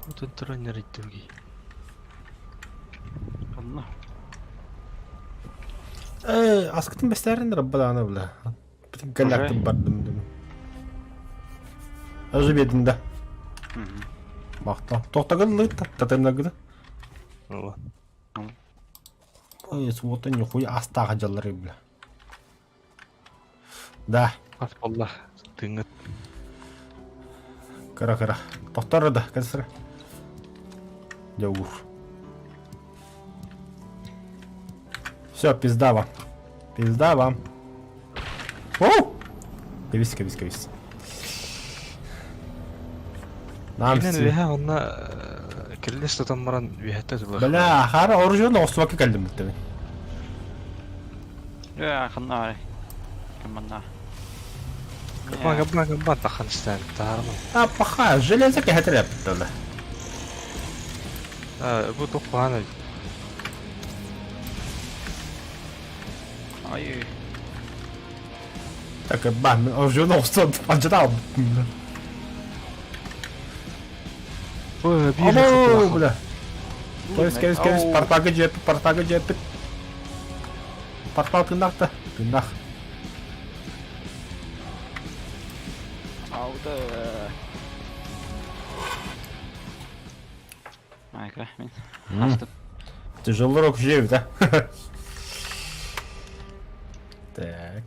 Отон туран ньарыйдым дии. Онно. Э, аскытын бэстээрин раббадаана бля. Бүтүн кэллэктим бардым дым. Ажы биэрдин да. Махта. Тохтагын лыт татымнагыды. Ола. Ой, суота нихуя астаах дьаллары бля. Да. Ас болла. Тыҥыт. Кыра кыра. Тохтор да, кэсре. Дьэ уур. Все, пизда вам. Пизда вам. Оу! Кэбис, кэбис, кэбис. Нам Кинен үөһэ онно кирилис тутан баран үөһэттэ тылы. Бля, хара оружие оҕустубакка кэллим бүттэ Ээ, ханна Кыманна. Кабан, кабан, кабан тахан истэн таарма. А, паха, железо кэһэтэр эптэлэ. А, бу туххаан Ай. Так, бам, оружие оҕустан панчата Ой, биир Або, бля. Кэбис, кэбис, кэбис, порталга дьиэппит, порталга дьиэппит. Портал тыыннаах да? Тыыннаах. Алды. Айка, мин. Астым. Тяжелый жив, да? Так.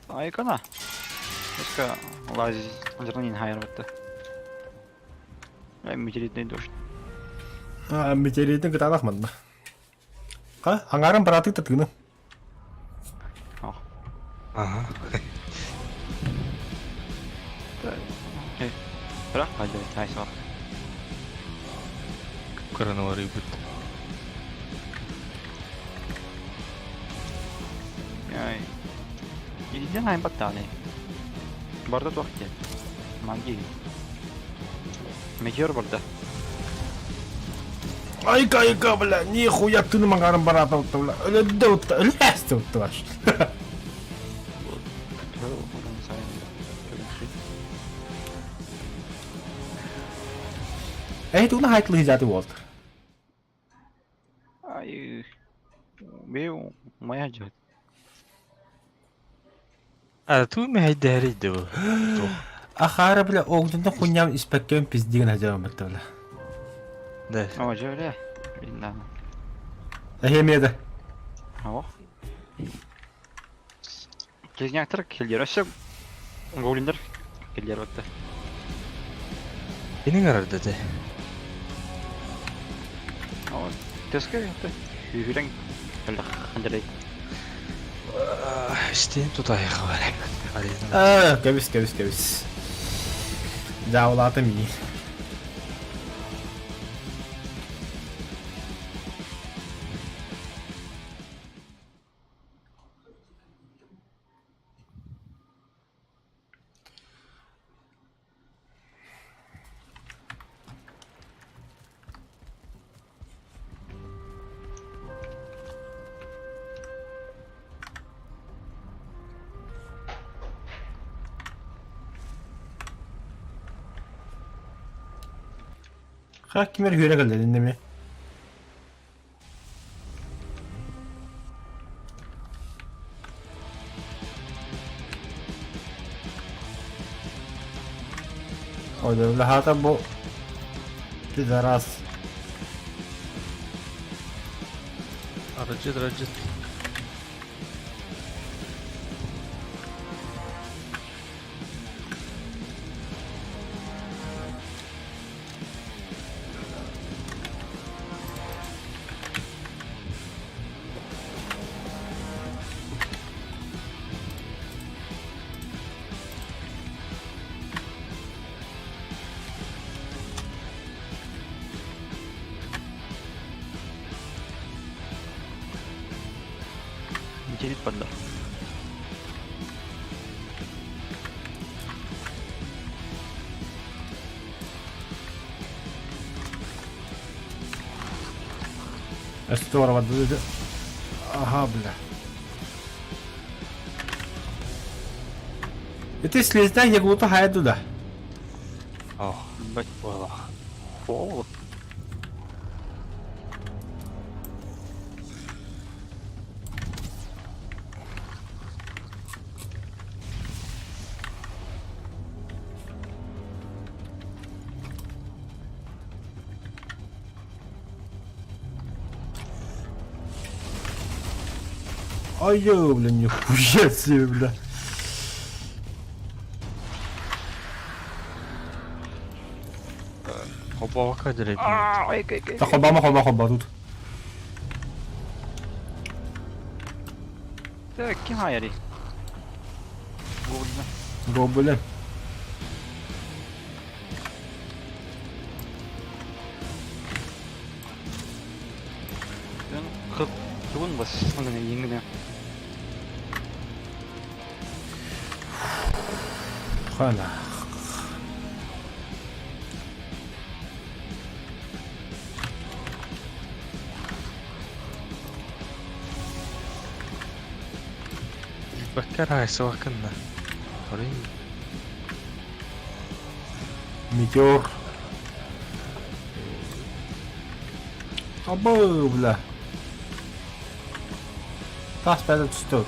Айкана. Өскө лаз зернин хайырбытты. Метеоритный дождь. А, метеоритный кытаанах манна. Ха, аҥаарым бараатык да тыыны. Ага. Бірақ қайда айсақ. Коронавирус. Ай. Иден айын баттааны. Барда туох диэн. Магия. Метеор барда. Айка, айка, бля, нихуя тыным аҥаарым бараата бля. Өлөддө утта, өлөөстө утта ваш. Эй, тугуна хайтлы хижаты болду. Ай, бе моя дьон. А туу мэһэйдэһэрий да бу? Ахара, бля, огдунда хуйням испэккэм пиздигин хажабам бля. Да. О, дьэ, бля. Блин, Эхемиэ да. О. Близняктар кэллэр өссө гоблиннар кэллэр батта. Киниң арарда те. О, төскө ятты. Сүүрэн хандырай. Истиэн тутайха барай. Аа, кэбис, кэбис, кэбис. Дьаабылаатым ии. Ха, кимэр үөрэ кэллэрин эми? Ой, бу пидорас. Арыдьыт, арыдьыт. Метеорит барда. Здорово. Ага, бля. Ити слезняк Якута хайа да? О, буолах. Холод. Айо, бля, нихуя себе, бля. Хобока деревья. Да хобама, хоба, хоба тут. Так, ким хайари? Гоблина. Гоблин. Тугун бас, аңгына иңгіне. Хана. Баккар хайсыбакынна. Орин Метеор. Абы, бля. Тас бәлі түсті.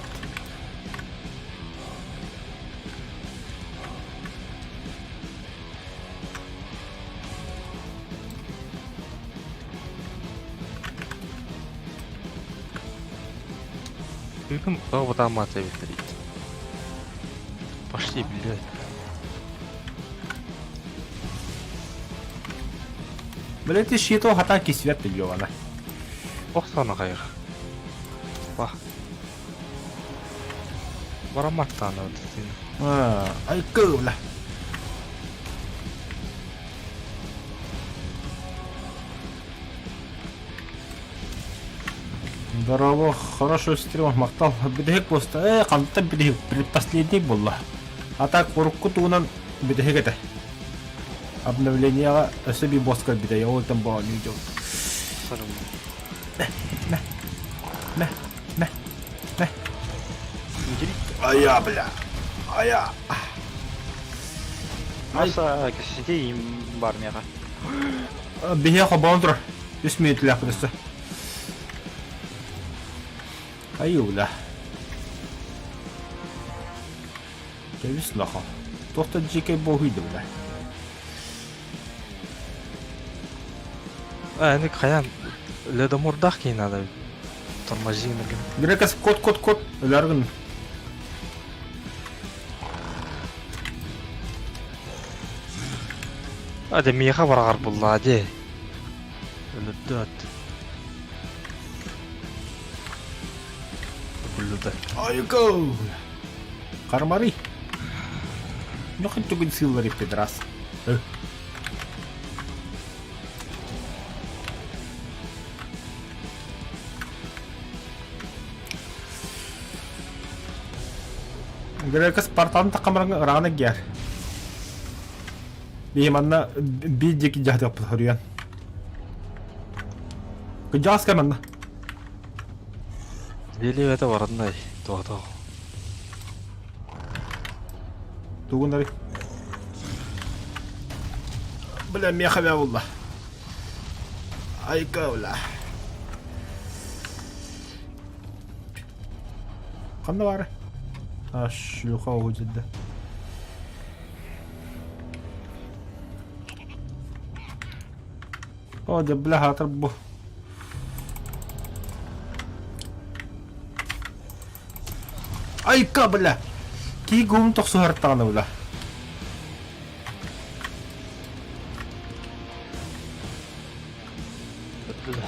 Бүгүн тоҕо эбиттэрит. Пошли, блядь. Блядь, ты щиту хата кисвет ёбана. Охсоно хайыр. Ба. Бараматтааны өтүтүн. А, ай бля. Здорово, хорошего стрима, мактал. Бүтэһик буоста. Э, хантан бүтэһик, предпоследний буолла. А так урукку тугунан бүтэһик этэ. Обновлениеҕа өссө биир босс көрбүтэ, ол там боо видео. Мэ, мэ, мэ, мэ. Ая, бля. Ая. Маса кэсити бар миэхэ. Биһиэ хобоон турар. Үс мүнүүтүлээх өссө. Айыы, бля. Кэбис нахуй. Туохта дьиикэй буоһуйда, бля. А, эник хайан ледомордах киин надо. Тормози нагын. Грекас кот кот кот өлөргүн. А, де миэхэ бараҕар буллаа дии. Өлөрдөөт. Буллуда. Айго. Кармары. Ну хоть тугун сыллары педрас. Грека Спартан тақамырың ырағына гер. Биһи манна биир диэки дьаһатыахпыт хоруйан. Кыдьааска манна. Или это бараннай. Туото. Тугуннары. Бля, меха булла. Айка, бля. Ханна баар? А, шлюха уходит, да. О, да бля, хатыр бу. Айка, бля! Кии гум тохсуһартаҕына, бля. Бля.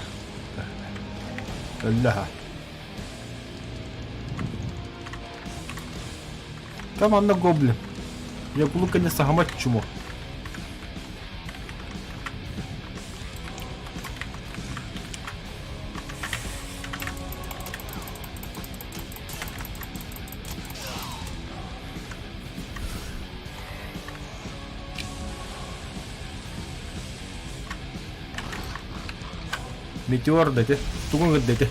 Өллөһө. Там анна гоблин. Я кулука не сахамат чумо. Метеор дати. Тугун дати.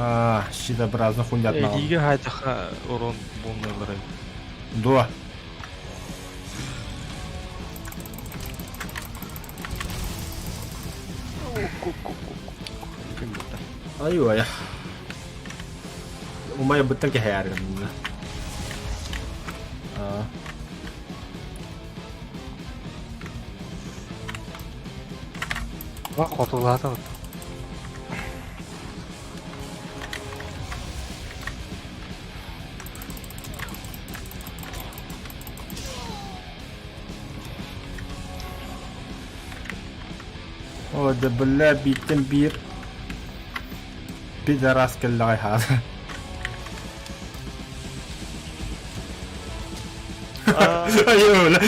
Аа, щитообразно хуйнятнаҕа. Эһиги хайдаха урон буолнулар Дуо. Ай-ой. Умай быттан кэһээрин. Аа. Бак хотулаата. О, да бля, бииртэн биир пидорас кэллэҕэй хаал. Айыы, бля.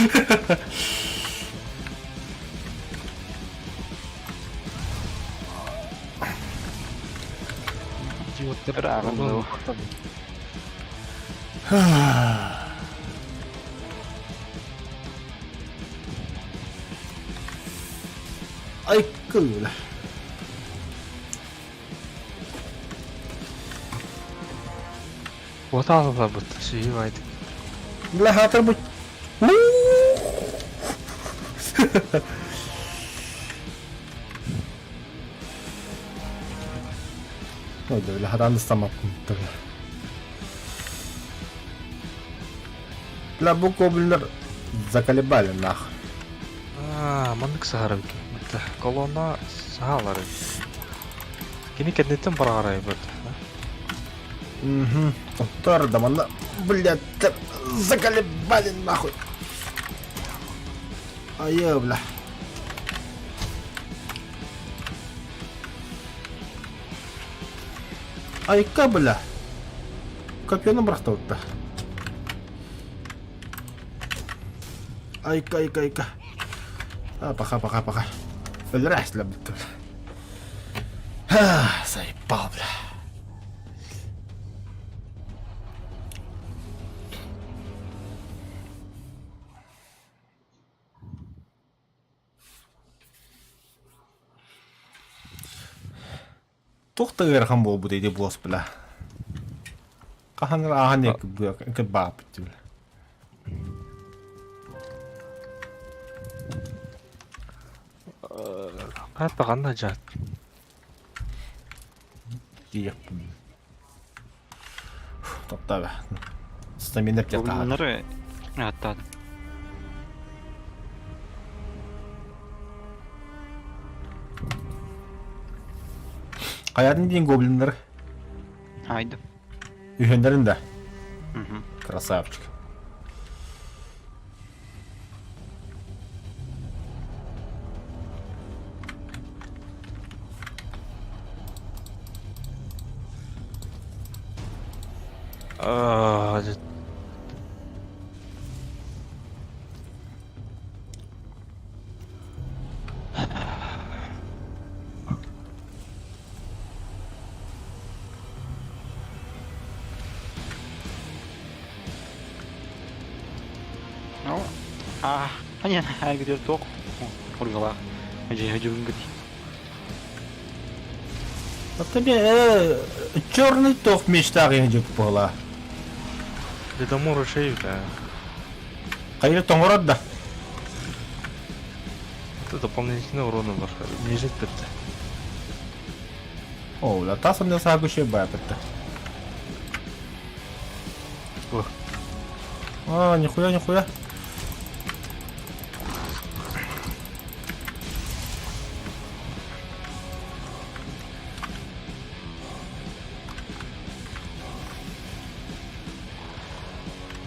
Идиоттар. Ырааҕын дуу. Ай, кыыла. Отаалаларбыт сүйүү байдык. Бля, хатыр бу. Ой, да, бля, хадан ыстамаппын. Бля, бу гоблиннар заколебали нах. Аа, маннык саһар эбит. Колонна саһалар эбит. Кини кэнниттэн бараҕарай быт. Угу. Оттор да манна, блядь, заколебали нахуй. Айы, бля. Айка, бля. Копьены бырахтабытта. Айка, айка, айка. А, пока, пока, пока. Өлөрө бүттүм. Заебал, бля. Туох да ыарахан буолбут ити буос бля. Хаһан ааһан кырбааппыт бля. Хатта ханна дьаат. Диэхпин. Таптаа. Стамина птята. Bunları hatta Хайатын диэн гоблиннар Haydi. үһүөннэрин да. Hı Красавчик. Аа, Ну, а, hani her gidiyor tok. Orgala. Hacı hacı гыти. А тебе черный тох мечтах я была. Ледомор шею, да. Хайыр тоҥорор да. Это дополнительный урон бар. Лежит бітті. О, бля, тасым да саа көше бая бітті. О. А, нихуя, нихуя.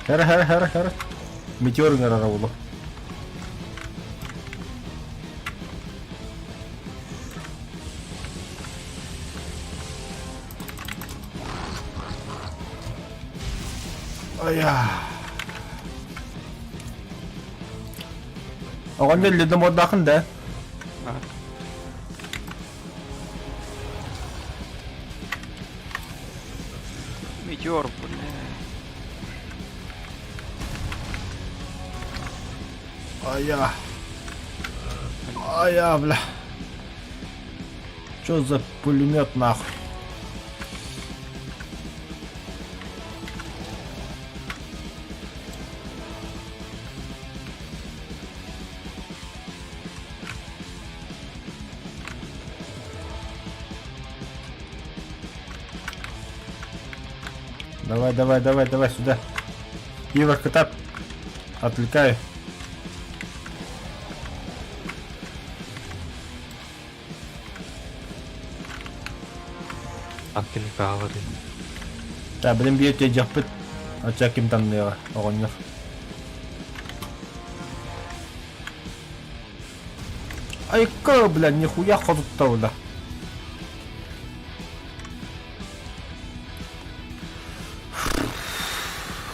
Хэр, хэр, хэр, хэр. Метеор ыҥырара буолуо. Айа. Оҕонньор ледомордаахын да? Метеор, бля. Айа. Айа, бля. Чё за пулемет нахуй? Давай, давай, давай, давай сюда. Ивар, кытап. Отвлекаю. Аккини кааларын. Да, блин, биир тиэдьэхпит. Ача ким тамныаҕа, оҕонньор. Айка, бля, нихуя хотутта, бля.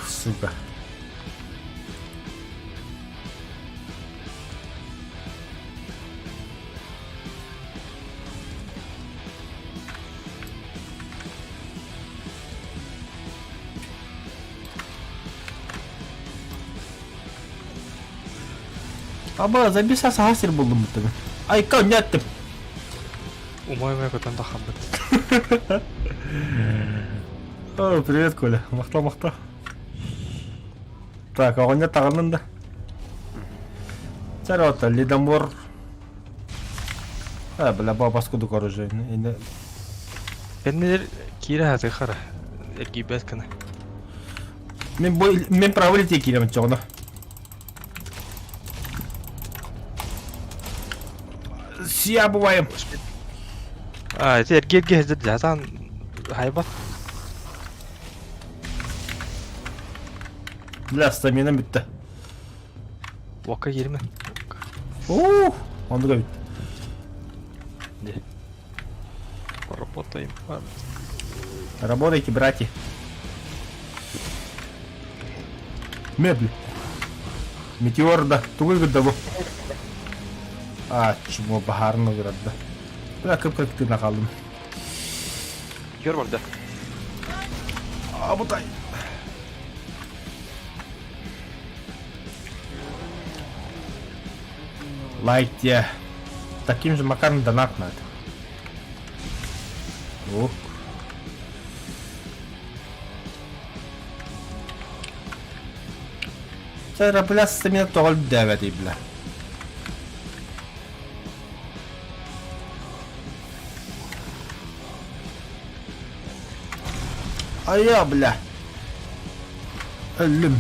Сука. Аба, забиса саха сир булдум буттым. Айка, не аттым. Умай-умай көтөн тахаммыт. О, привет, Коля. Махта, махта. Так, оҕонньор таҕыннын да. Чарота, ледомор. А, бля, бабас кудук оружие. Кэннилэр киирэ сатыы хара. Эргийбэт гына. Мен бу мен право летей киирэмин чоҕуна. Сия бываем. А, ити эргиэргэ сылдьар дьатаан хайбат. Бля, стамина бүттэ. Уокка киирмэ. Уу, оннуга бүттэ. Де. Поработаем. Работайте, братья. Мебель. Метеор да, тугу гыда бу? А, чмо баһарын ыгырарда. Бля, кып-кырыктыына хааллым. Көр барда. Абытай. Лайк тебе. Таким же макаром донат надо. Ух. Чэ, бля, стамина тоҕо үрдээбэтий, бля. Айа, бля. Өллүм.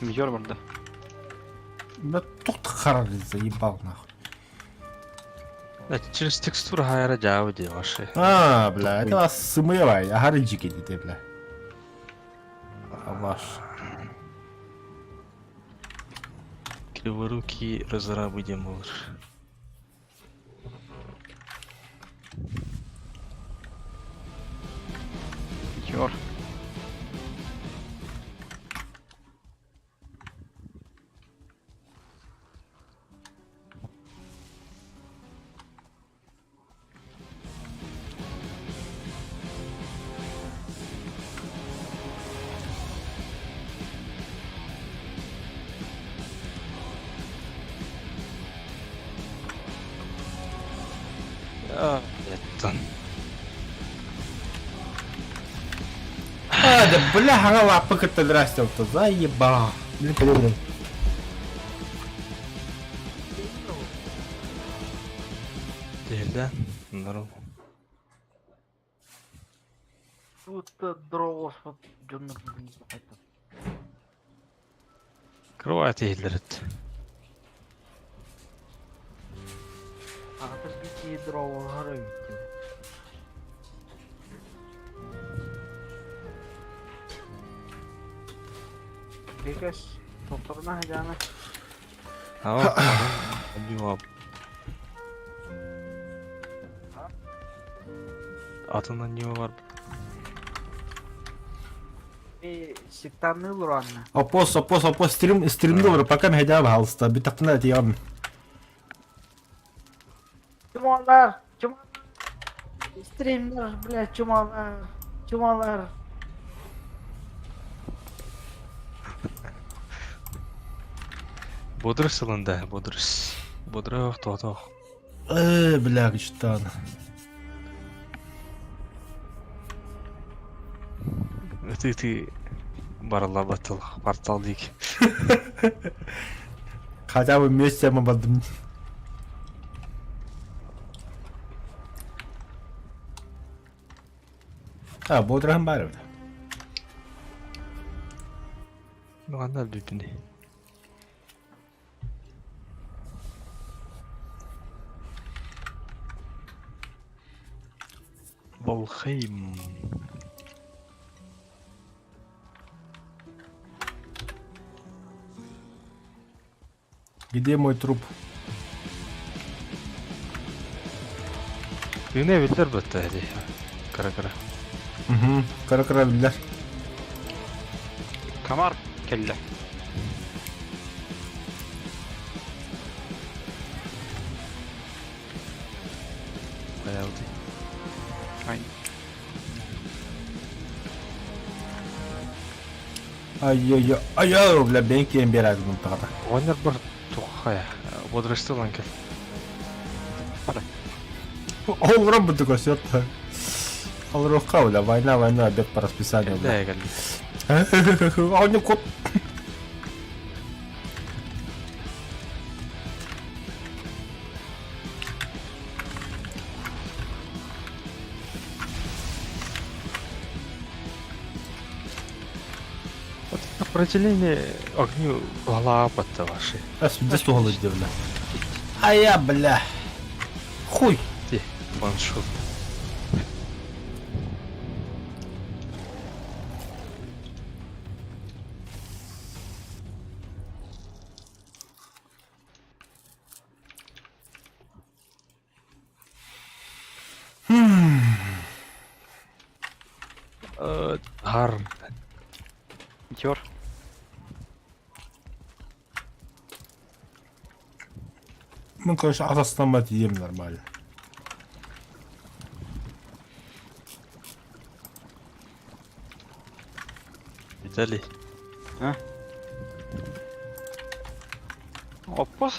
Миһер барда. Да тух харар заебал нахуй. Да, через текстуру хайара дьаабы дии ваши. А, бля, это вас сымыевай, ахары джики дите, бля. Ваш. Криворукий разрабы диэн буолар. Миһер. Еттан. А, да бля, хаҥа лааппы кытта здрасте, заеба. Блин, блин. Тиһилдэ. Здорово. Кровать иһиллэрит. Aa, Атын анньыма бар. Опос, опос, опос, стрим, стримді олор, пока мэһэдээ баһаалыста, бүттэхпинэ этиэҕим. Чумалар, чумалар. Стримнер, бля, чумалар, чумалар. Бодрыс ылында, бодрыс. Бодрых, тоотох. Э, бля, кычтаан. Ытыы-ытыы барыллабат квартал диик. Хотя бы вместе мы бардым. А, бодраһын баар эбит. Манна өлбүппүн. Волхейм. Где мой труп? Тыына биллэр бытта дии. Кыра-кыра. Угу. Кыра-кыра биллэр. Комар кэллэ. Хайалды. Ай. Ай-яй-яй. Ай-яй, бля, бэйэн киэн биэрээдин таҕата. Оҕонньор бар туххая. Бодросты ылан кэл. Олорон бу көсөт. Олоруохха, бля, война, война, обед по расписанию, бля. Кэллэ кэлли. Оҕонньор кут. Вот Определение огню лапа-то ваши. Ас, где туһалыыр бля. А я, бля. Хуй. Ти, ваншот. Хар. Метеор. Ну, конечно, ас ем нормально. Виталий. Оппос.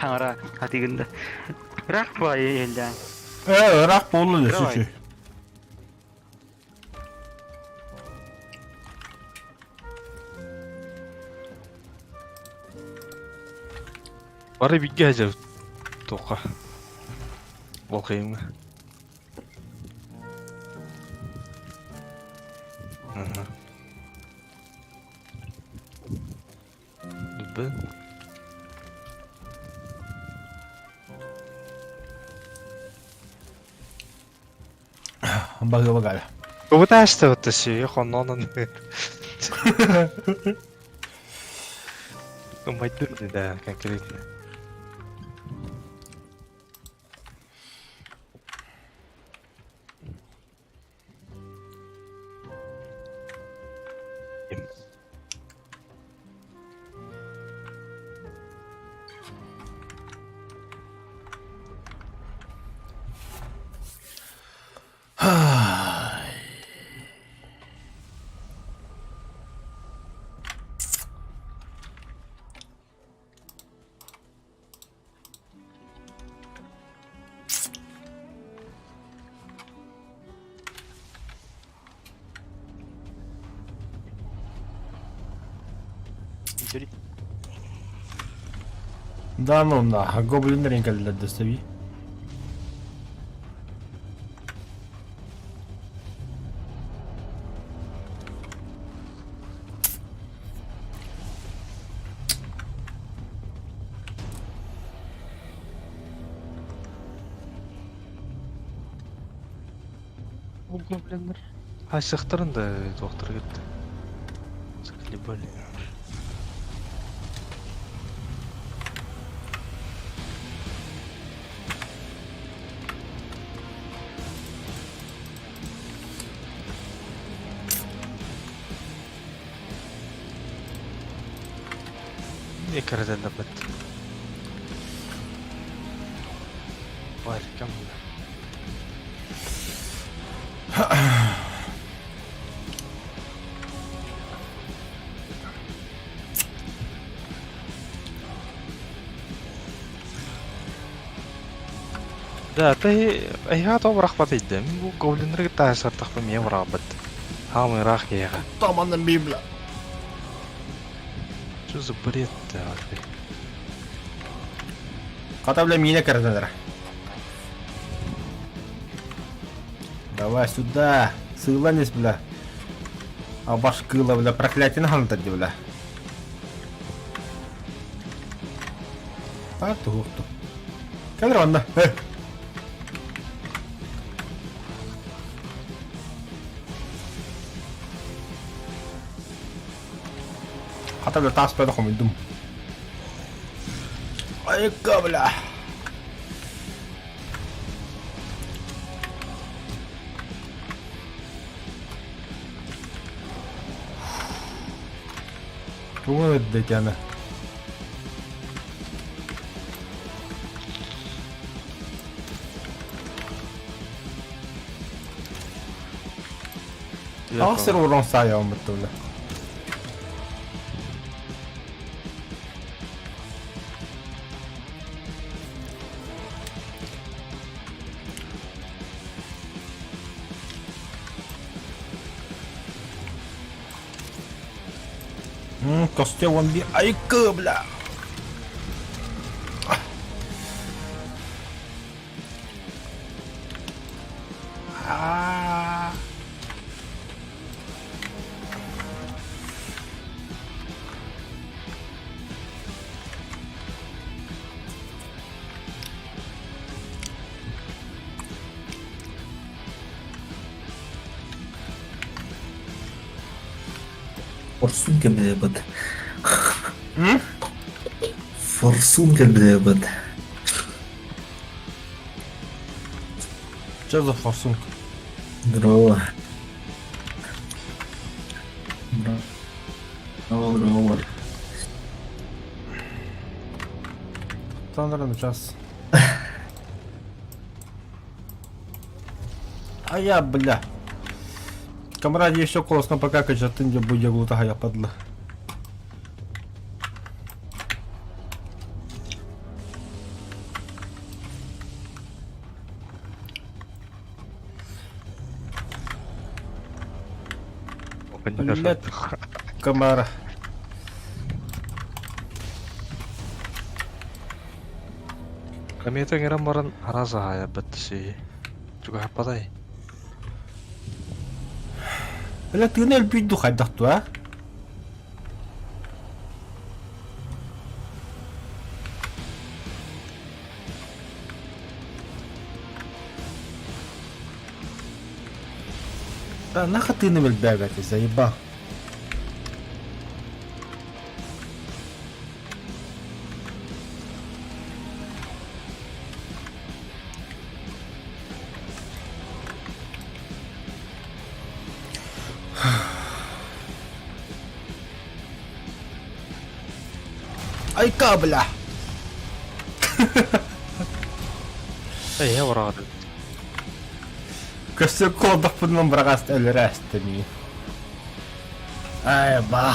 Хаҥара атыгында. Ыраах баайы иһиллээн. Э, ыраах буолла Давай. десечи. Бары бигэ сылдьабыт. Туохха. Волхеймҥа. Аха. Б. Бага бага. Попытаешься вот хоннонон. Ну, майдырды, да, конкретно. Метеорит. Да ну на, гоблиннер кэллэр дөссөбүй. Бу гоблиннар. Хайсыхтарын да туохтар кетти. Заколебали. Не карадаллабат. Welcome. Да, ты эйиэхэ тоҕо бырахпатый да? Мин бу гоблиннары кытта сыртахпын миэ быраҕабыт. Хаамый ыраах киһиэхэ. Таманна библя. Что за бред-то вообще? Хата бля миинэ кэрэтэнэрэ. Давай сюда. Сыылан ис бля. Абаш кыыла бля проклятие хантар ди бля. А туохту. Кэлэр онно. Хата бля таас бөдө хомуйдум. Айыкка бля. Тугун өддөтяна? Аҕыс сир урон саайаҕым быттыбыла. Костя он би айкы, бля. А. Форсунка билэбит. Форсунка билэбит. Что за форсунка? Здорово. Здорово, здорово. Танран час. А я, бля. Камраде еще колосно покакать, а ты не будь глутага, я падла. Блядь, комара. Комета ыҥыран баран араас аһаайарбыт сии. Чугаһаппатай. Бля, тыына өлбүйт ду хайдах ту, а? Да нахуй тыыным элбээбэти, заебал. Айка, бля! Эйэ быраҕат Көстөр колдохпунан быраҕаст өлөрөөстө мии. Ай, ба.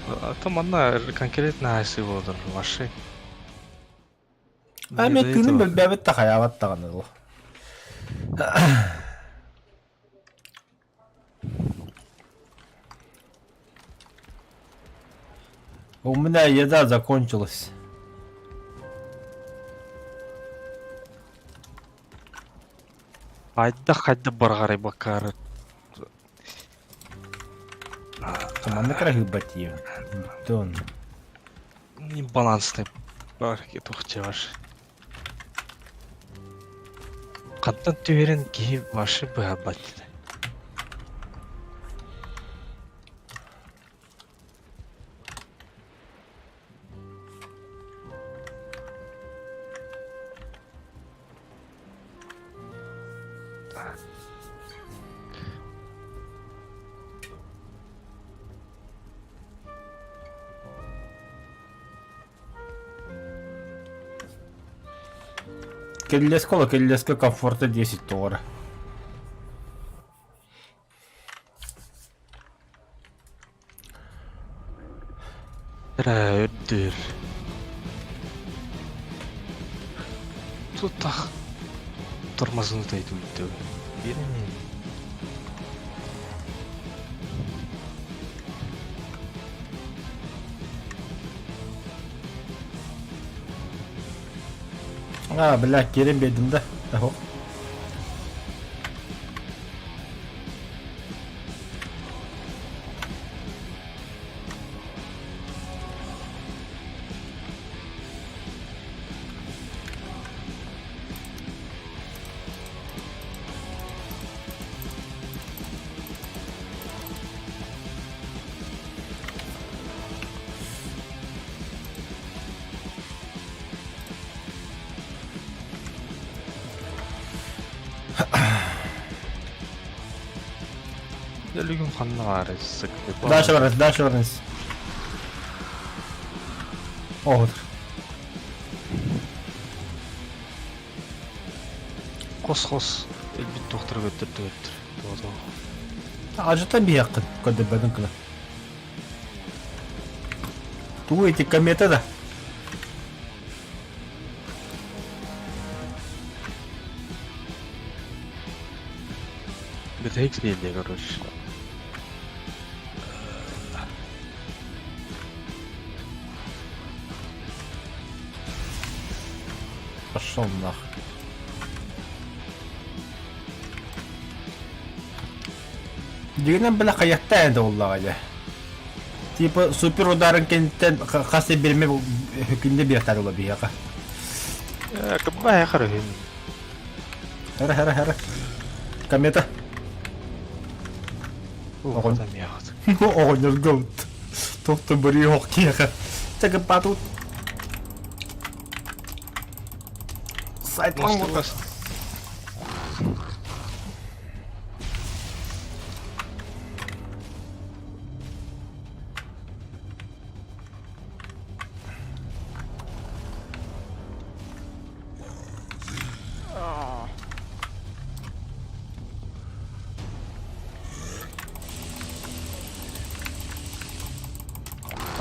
А манна конкретно айсы болдор ваши. А мен тыыным билбэбит да хайаабат даҕаны ол. У меня еда закончилась. Хайдах-хайдах барҕарай бакаары Манна кыраһыыбат Бүтүн. Балансный туох ваш. Хантан түһэрэн киһи ваши быһарбат дии. Кэллиэскэ ола кэллиэскэ комфорта 10 тоҕо Эрэ үрдүүр. Тутах тормознутый тут. А, бля, киирэн биэрдим да. Оһо. Өлүгүм ханна баарый Дальше барыңыз, дальше барыңыз. Оҕотур. Хос-хос өлбүт туохтара көрдөрдүбэттэр. Тоҕо Ажыта биһиэххин көрдөрбөтүн кыла. Тугу ити комета да? Бүтэһик биэрдэ короче. Пошел нах. Дигинэн бile хайахта эдэ оллаҕа дьэ. Типа супер ударын кэнниттэн хас биэрмэ күндэ биэртэр ыла биһиэхэ. Кыббаа харыһын. Хара хара хара. Комета. Оҕонньорго тохто бырыы ох киэхэ. Чакыппаатут. Сайт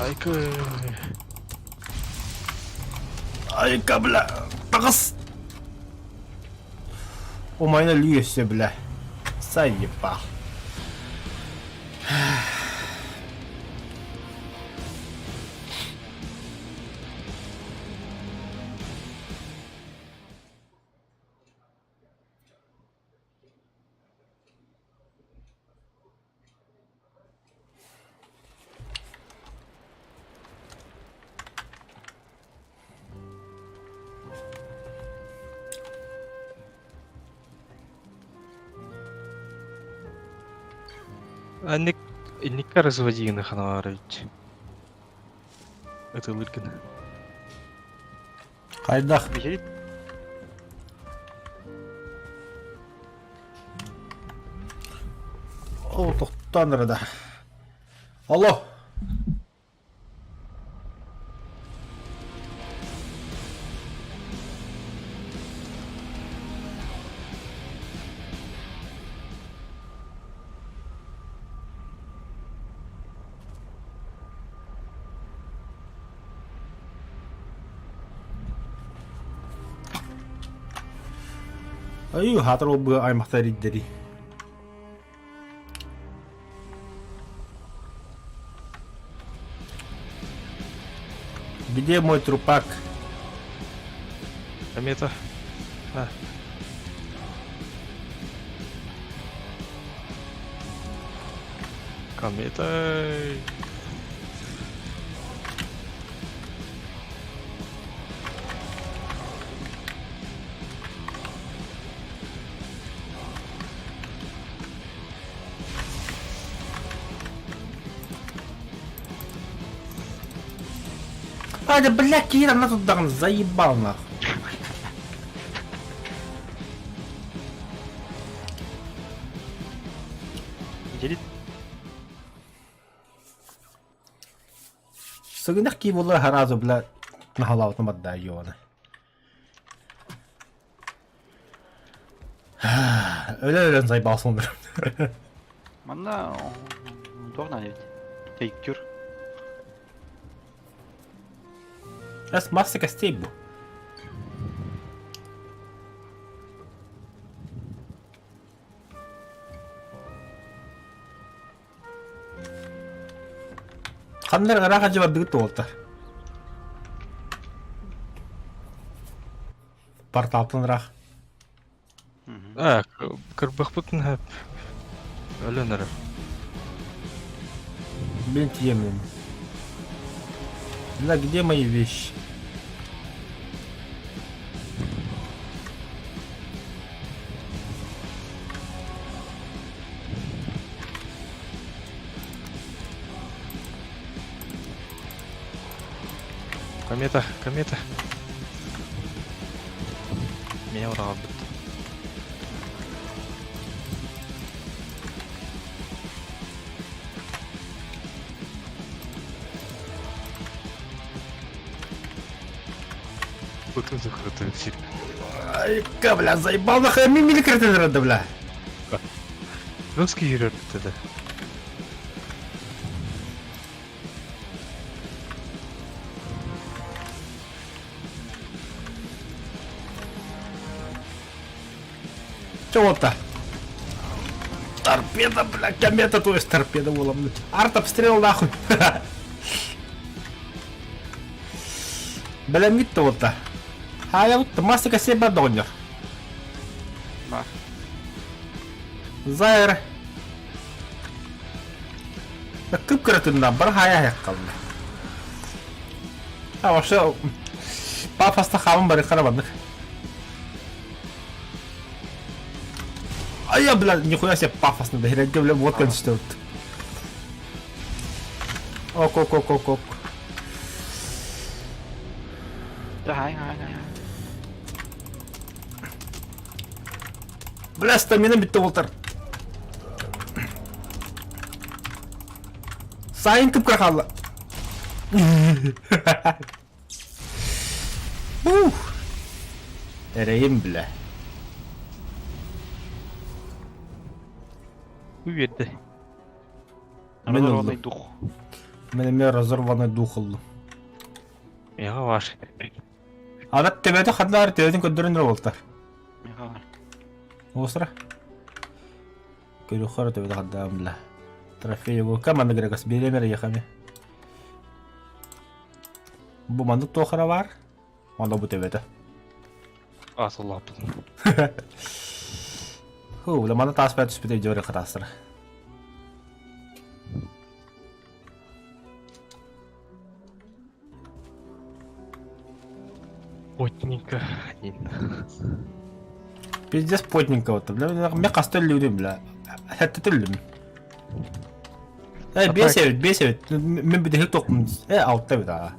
Айкы. Айка, бля, таҕыс! Умайна лүөссө, бля. Заебал. Анник инникка разводиганы ханаварович. Ытылыргын. Хайдах? Биһиги О, тохтоон эрэ да. Алло! Айыы, хаатар ол быа аймахтар ирдэри. Где мой трупак? Комета. А. Комета. А, да бля, Кира, на тут даҕаны заебал нахуй. Дьэ Сыгынах кии буолла сразу, бля, наһалаабытым барда ёна. Өлө-өлөн сайбаалсын Манна туох наада эбит? Тейктюр. Эс масса костей бу. Ханна ыраах хадьы бардыгыт туолтар. Порталтан ыраах. Ээ, кырбахпытын хөп. Өлөн эрэр. Блин, тиэмин. Бля, где мои вещи? Комета, комета. Меня ураҕалбыт. Бытын закрытый сир. Айка, бля, заебал нахуй, мимили кретелер, бля. Русский юрер да. Чего-то. Торпеда, бля, комета, то есть торпеда была, блядь. Арт обстрел нахуй. Бля, мит то Хайа вот мастика себе донер. Бар. Зайр. Кып-кыратыннан бар хайа хайыккалла. А вообще пафоста хааман бары харабаннык. А я, бля, нихуя себе пафосно, да, я бля, вот конститут. Ок, ок, ок, ок, ок. Хай, хай, хай. Бля, стамина битте болтар. Сайын кып хаалла. Ух. Эрэйим, бля. Үерді. Мен Разорванный дух. Мен эмиэ разорванный дух ыллым. Мега ваш. Ана төбөтө ханнаар төбөтүн көрдөрөн болтар. Мега. Осра. Көрү төбөтө хандаам бля. Трофей его команда грекас беремер яхами. Бу мандык тохара бар. Онда бу төбөтө. Атылаппын. Ху, бля мана тас бәт түспүтэ жөрө катастыр. Потненько. Пиздец потненько вот. Бля, мен касты өллүдүм, бля. Хәтта түллүм. Э, бес эбит, бес эбит. Мен бүтэһик тохпун. Э, алта эбит аа.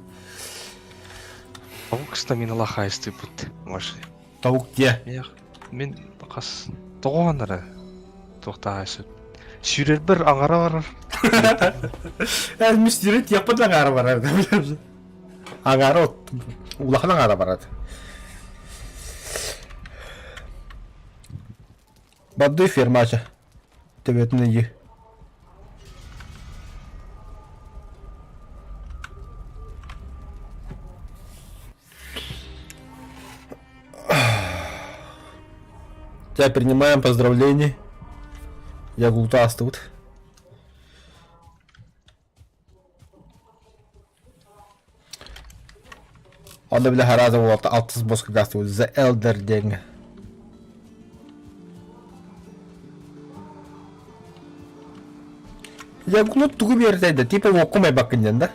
Тавук стамина лахайсты бут. Маш. Тавук дьэ. Мен қас тоғанары тоқтағайсы. Сүйрер бір аңара барар. Э, мен сүйрет яппат аңара барар. Аңара улахан аңара барар. Баддуй фермача. Төбөтүн ыйы. Тебя принимаем поздравления. Я глутас тут. Онно бile хараза буолта алтыс боска гастыбыт The Elder диэҥҥэ. Ягулут тугу биэртэй да типа уоккум айбаккын диэн да?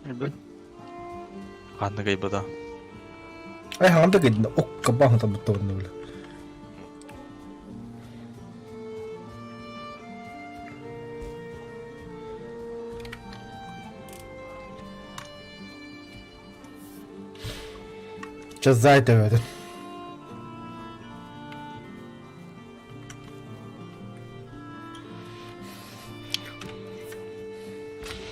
Элбэт. Ханнык айбата. Ай хаҥан да кэдинэ окка баһыта буттабынна бile. Чазай төбөтүн.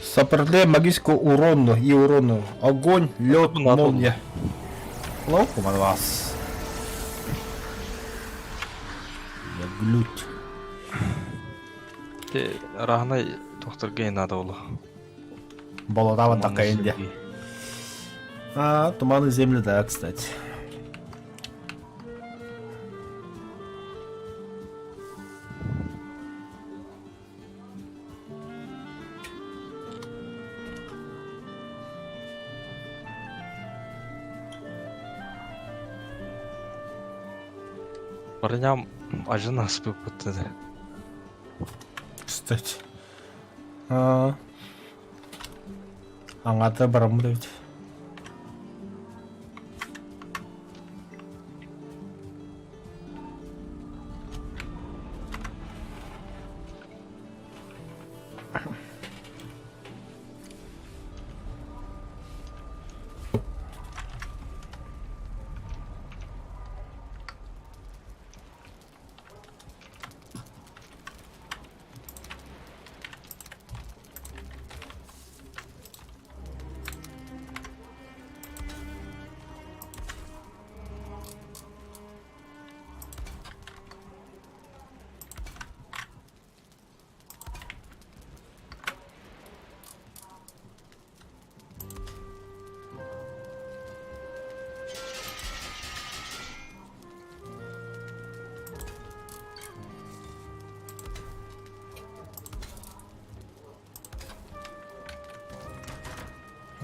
Сопротивляй магическому урону и урону. Огонь, лед, молния. Ловко вас. Я глють. Те раһынай тохторга надо было. Болотава такая Индия. А, туманы земли, да, кстати. Барыням ажын аспыппыт да. Кстати. А, Аҥата бараммыт эбит.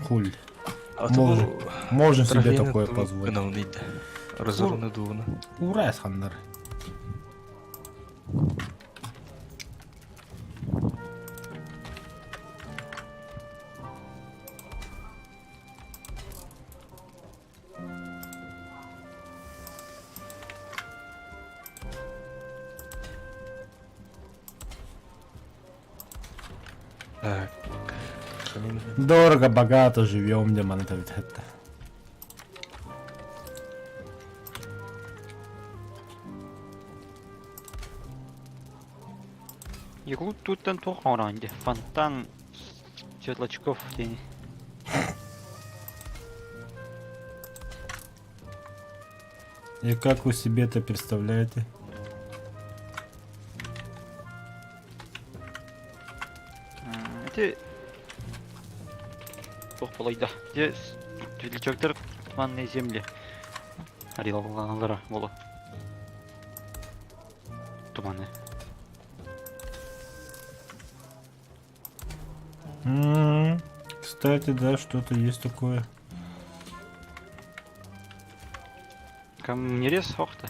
Хуль. Можем, можем себе такое позволить. Разорваны дууна. Ура, ханнар. Так. Дорого, богато живем, где это. Якут туттан туох оҥороон дии. Фонтан светлячков диэн. И как вы себе это представляете? Ити туох буолайда. Ити светлячоктар туманные земли. Арилаланалара буолуо. Туманы. М, Кстати, да, что-то есть такое. Камнерез охта.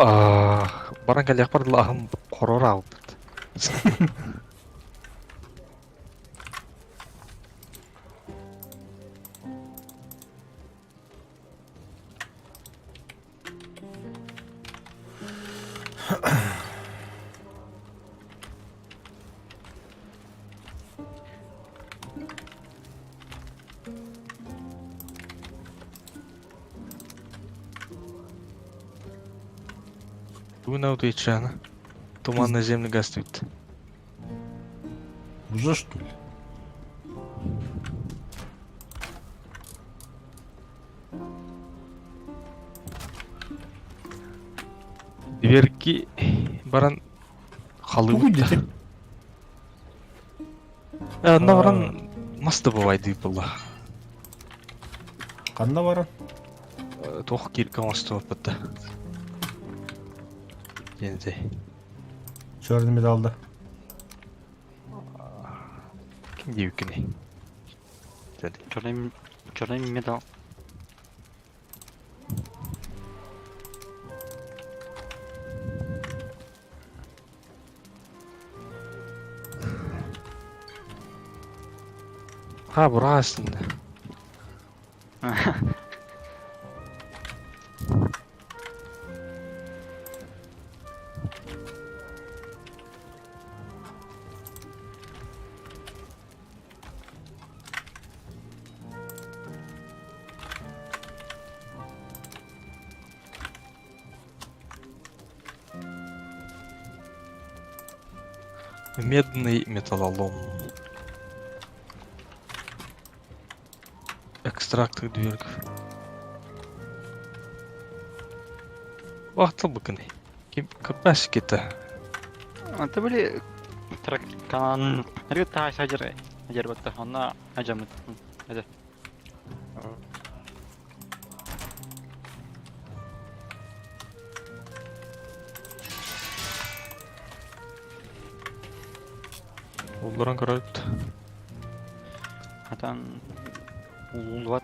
Ах, баран кэлиэхпэр дылы аһым хорор аалбыт. Тугунан утуйчаана. Туманная земля гастует. Уже что ли? Дверки баран Тугу халыбыт. дете? Онно баран мас да бывайды была. Ханна баран? Туох кииргэ оҥостубаппыт да. Диэнтэй. Черный металл да. Ким диэбиккиний? Черный, черный металл. Ха, быраас Медный металлолом. Экстракт дверков. Бахтыл быкыный. Ким капасикета. Это были таракан. Рыта садер. Дербатта. Онна ажамыт. Это. Улларан көрөт. Хатан уллубат.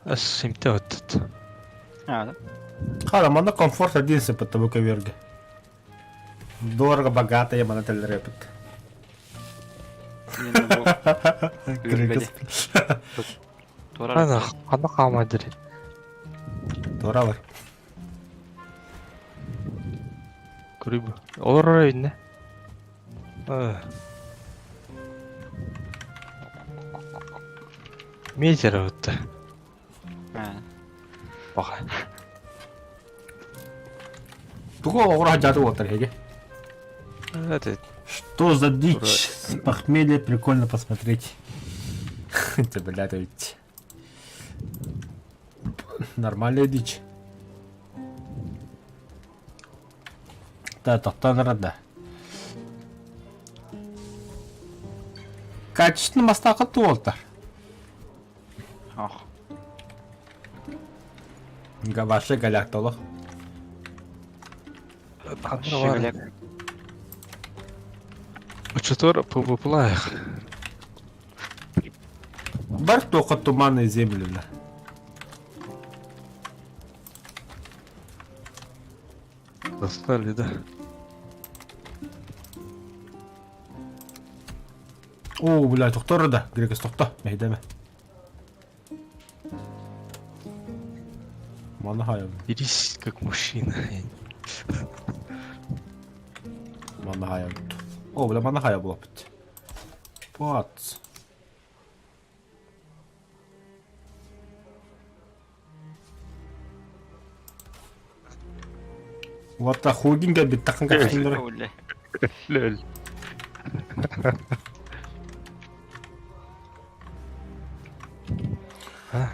Эс симте өттүт. А, Хара, манна комфорт один сыппытта бу көбүөргэ. Дорого, богато, я мана теллерепит. Ана, ханна хаамайдыр. Тура бар. Көрүб. Олорор инне. Метр өттө. Баха. Тугу оҕура жаты уолтар эһиги? Это Что за дичь? С похмелья прикольно посмотреть. Ты, блядь, ведь. Нормальная дичь. Да, тохтоон да. Качественно мастаакыт уолтар. Ох. Вообще голяк толох. Голяк. Учутор ПВПлаях. Бар только туманные земли, бля. Достали, да. О, бля, тохтор да, Грекос тохто, мейдеме. Манахая. Дерись как мужчина. Манахая. О, бля, манахая была. Пац. Вот хугинга биттахан капсуллары. Лөл.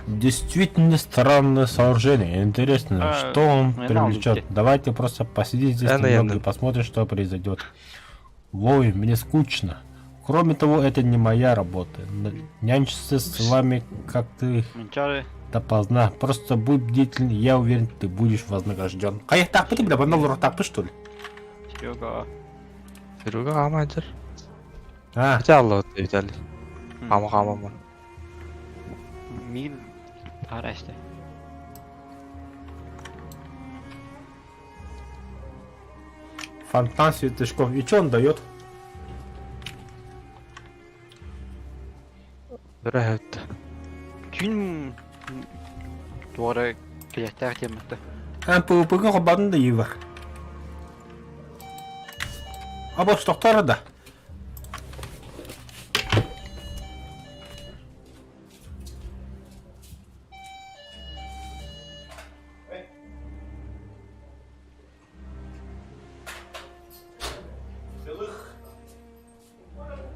Действительно странное сооружение. Интересно, А, что он ну, привлечет. я Давайте просто посидеть здесь Да, немного наверное. и посмотрим, что произойдет. Вой, мне скучно. Кроме того, это не моя работа. Нянчиться с вами, как ты Менчары. допоздна. Просто будь бдителен, я уверен, ты будешь вознагражден. Кайах так бля, банал так что ли? Серега. Серега амайдыр. А, Хотя Алла Виталий. Ама хамамын. Мин арасты. фонтан светлячков. И что он дает? Бирәһәт. Күн туара килэхтээх диэммэтэ. А, ПВП-га хоббатын да бар. Або тохтор да.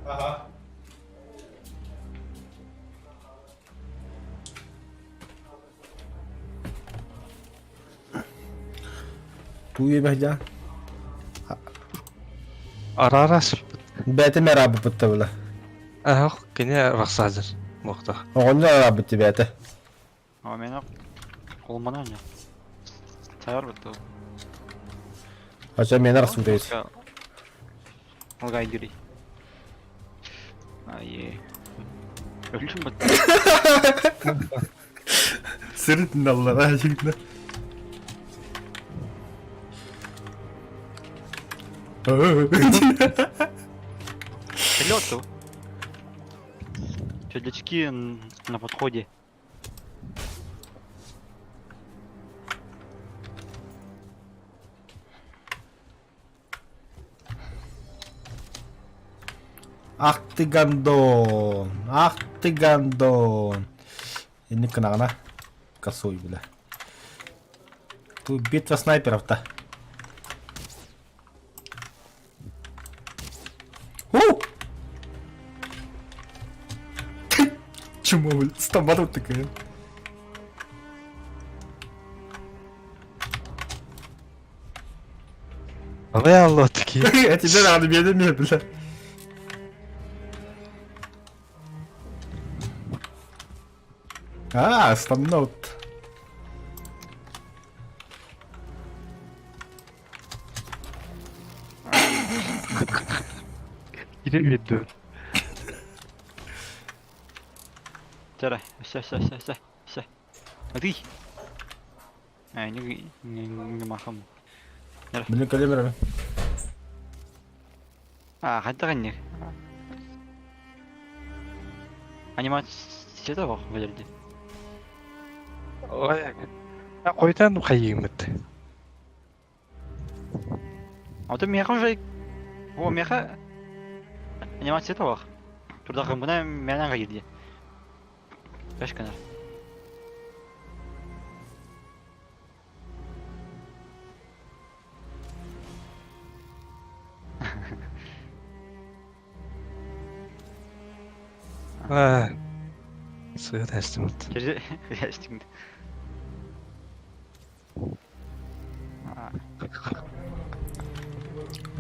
Ага. Туй бәһдя. Арарас. Бәте мәрабы бітті бұла. Ах, кене рахсазыр. Мохта. Оғынды арабы бітті бәті. А мен колмана не. Таяр бітті. Ача мен арасым дейіз. Алгай дүри. Ай. Өлүм бітті. Сырытын аллара жігітті. Лёд. Светлячки на подходе. Ах ты гандон, ах ты гандон. Инник кынагына косой, бля. Тут битва снайперов-то. У! Чмо, бля, стамбару такая. Ой, Алла такие. А тебе надо, мне, бля. А, станот. Кире биэрдэ. Чара, все, все, все, все, все. Ытый! А, не, не, не махам. Билин кэлим эрэ. А, хайдах инник? Анимация бох билэрди. Қойдан хайыымыт. А то миэхэ уже... О, миэхэ анимацията бох. Турдахымбына мэнэн хайыр Бэш гынар. Аа. Сыа тайстымыт. Ястиҥ.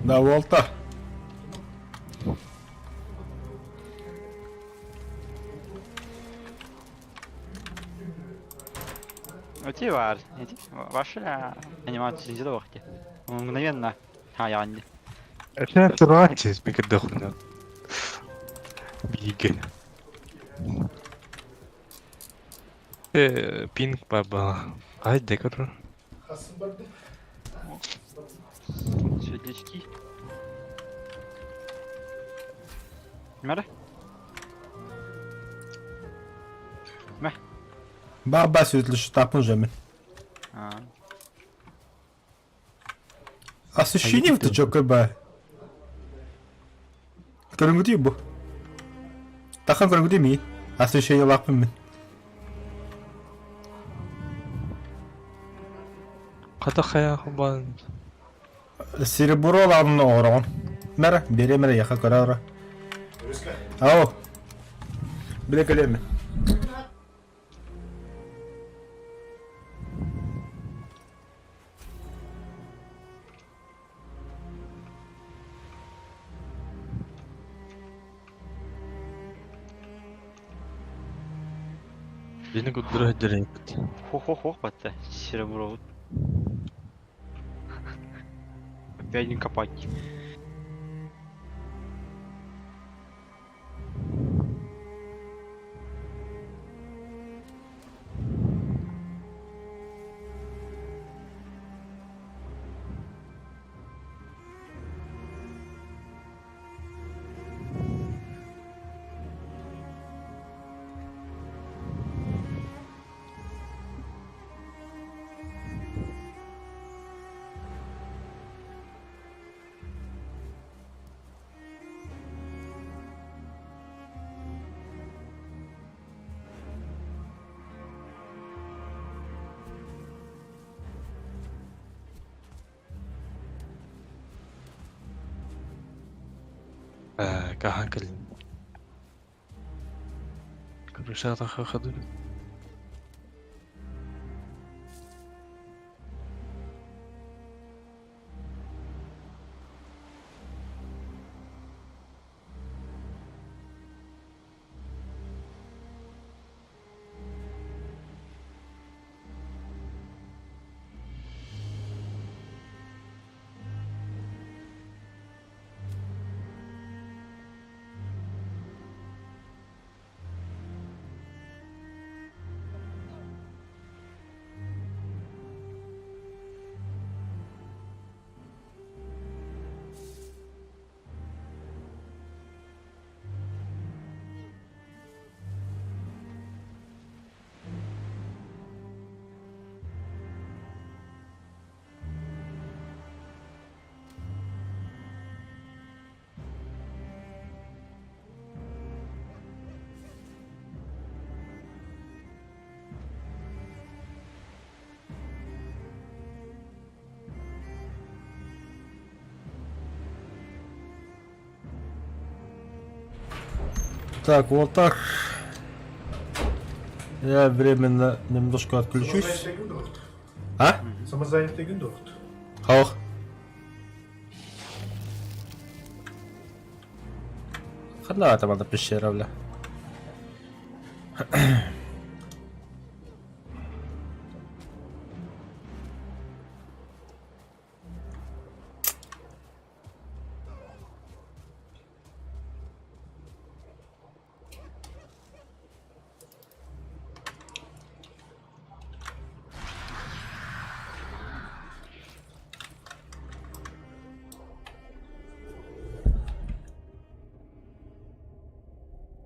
Да, уолта. Эти бар. Эти ваши анимация сделал Мгновенно. А, я не. Это тураачис микродохуна. Биге. Э, пинг баба. Ай, декор. Светлячки. Мара? Баба светлячтапын же мен. А. Освещение в чокой ба. Көрүҥҥүтүй бу? Тахан көрүҥҥүтүй ми? Освещение лаахпын мин. Хата хайа хобан. Серебро лаабын оҥороҕун. Мэр, биэриэ мэрэ яха көрө Ау. Билэ кэлиэм мин. Дини куддура директ. Хо-хо-хо, батта. Серебро. Опять не копать. Э, кахан кэлин. Крышата хахады. Так, вот так. Я временно немножко отключусь. Самозанятый gün doğurdu. А? Самозанятый gün doğurdu. Хох. Хана там ана пещера, бля.